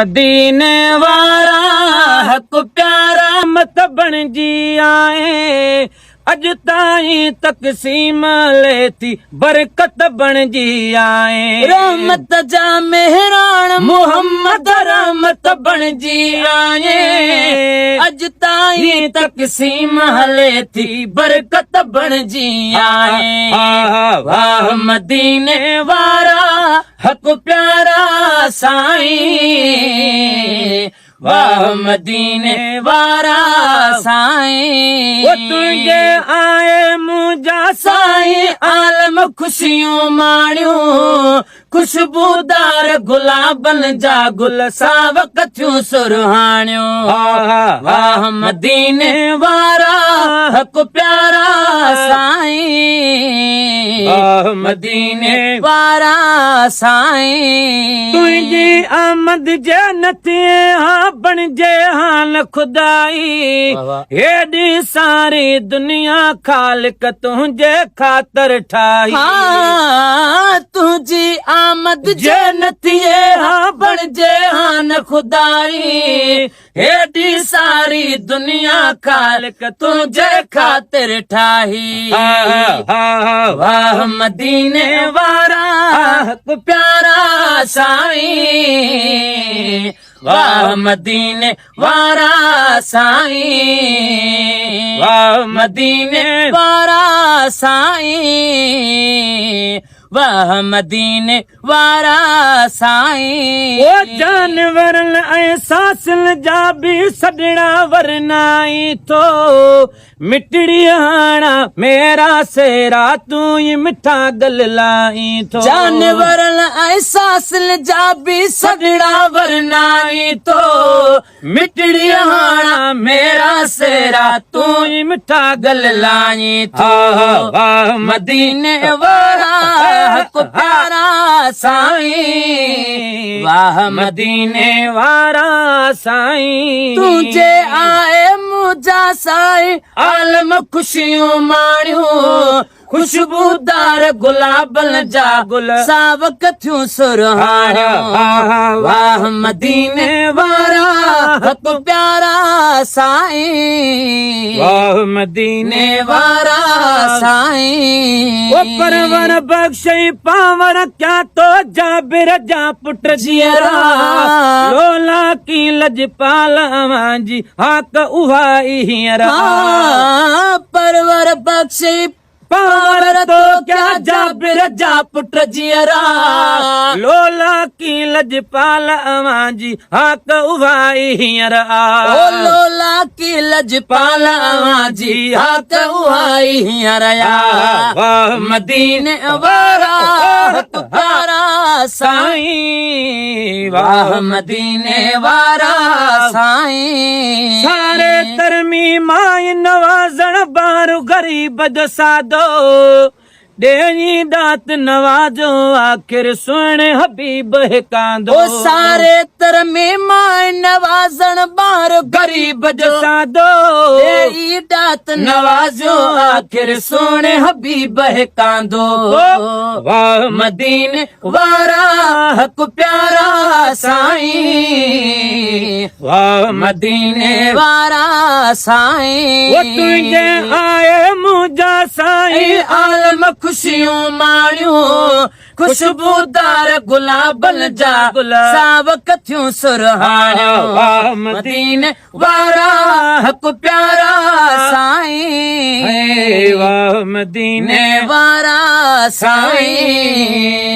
مديني وارا حق پيارا مت بڻجي آئين اڄ تائين تقسيم هلي ٿي برڪت بڻجي آئين. رحمت جا مهراڻ محمد رحمت بڻجي آئين اڄ تائين تقسيم هلي ٿي برڪت بڻجي آئين. واهه مديني وارا حق پيارا سائين واهه مديني وارا سائين. او تنهنجي آئي منهنجا سائين عالم خوشيون ماڻيون خوشبودار گلابن جا گل ساوڪ ٿيون سرهاڻيون واهه مديني وارا حق پيارا سائين واهه مديني وارا سائين. تنهنجي آمد جي نه ٿئي ها بڻجي ها نه خدائي هيڏي ساري دنيا خالق تنهنجي خاطر ٺاهي. ها تنهنجي آمد جي نه ٿئي ها بڻجي ها نه خدائي هيڏي ساري دنيا خالق تنهنجي خاطر ٺاهي. واهه مديني وارا حق پيارا سائين واهه مديني وارا سائين واهه مديني وارا سائين واهه مديني وارا سائين. او جانورن ۽ ساسن جا به سڏڙا ورنائين ٿو. مٽڙي هاڻا ميرا سيرا تون ئي مٺا گل لائين ٿو. جانورن ۽ ساسن جا به سڏڙا ورنائين ٿو. مٽڙي هاڻا ميرا سيرا تون ئي مٺا گل لائين ٿو. مديني وارا حق پيارا سائين واهه مديني وارا سائين. تنهنجي آئي منهنجا سائين عالم خوشيون ماڻيون خوشبودار گلابن جا گل ساوڪ ٿيون سرهاڻيون واهه مديني وارا حق پيارا سائين واهه مديني وارا سائين. او پرور بخشئي پاور ڪيا تو جابر جا پٽ جيئرا لولا ڪي لڄپال اوهان جي هاڪ اها ئي هينئر آ. پرور بخشئي پاور تو ڪيا جابر جا پٽ جيئرا لولا ڪي لڄپال اوهان جي هاڪ اها ئي هينئر آ. او لولا ڪي لڄپال اوهان جي هاڪ اها ئي هينئر آ. واهه مديني وارا حق پيارا سائين واهه مديني وارا سائين. ساري ترمي مائي نوازڻ بار غريب جو سادو ڏيئي ڏات نوازو آخر سهڻي حبيب هڪاندو. او ساري ترمي مائي نوازڻ بار غريب جو سادو ڏيئي ڏات نوازو آخر سهڻي حبيب هڪاندو. واهه مديني وارا حق پيارا سائين واهه مديني وارا سائين. او تنهنجي آئي منهنجا سائين عالم خوشيون ماڻيون خوشبودار گلابن جا گل ساوڪ ٿيون سرهاڻيون مديني وارا حق پيارا سائين واهه مديني وارا سائين.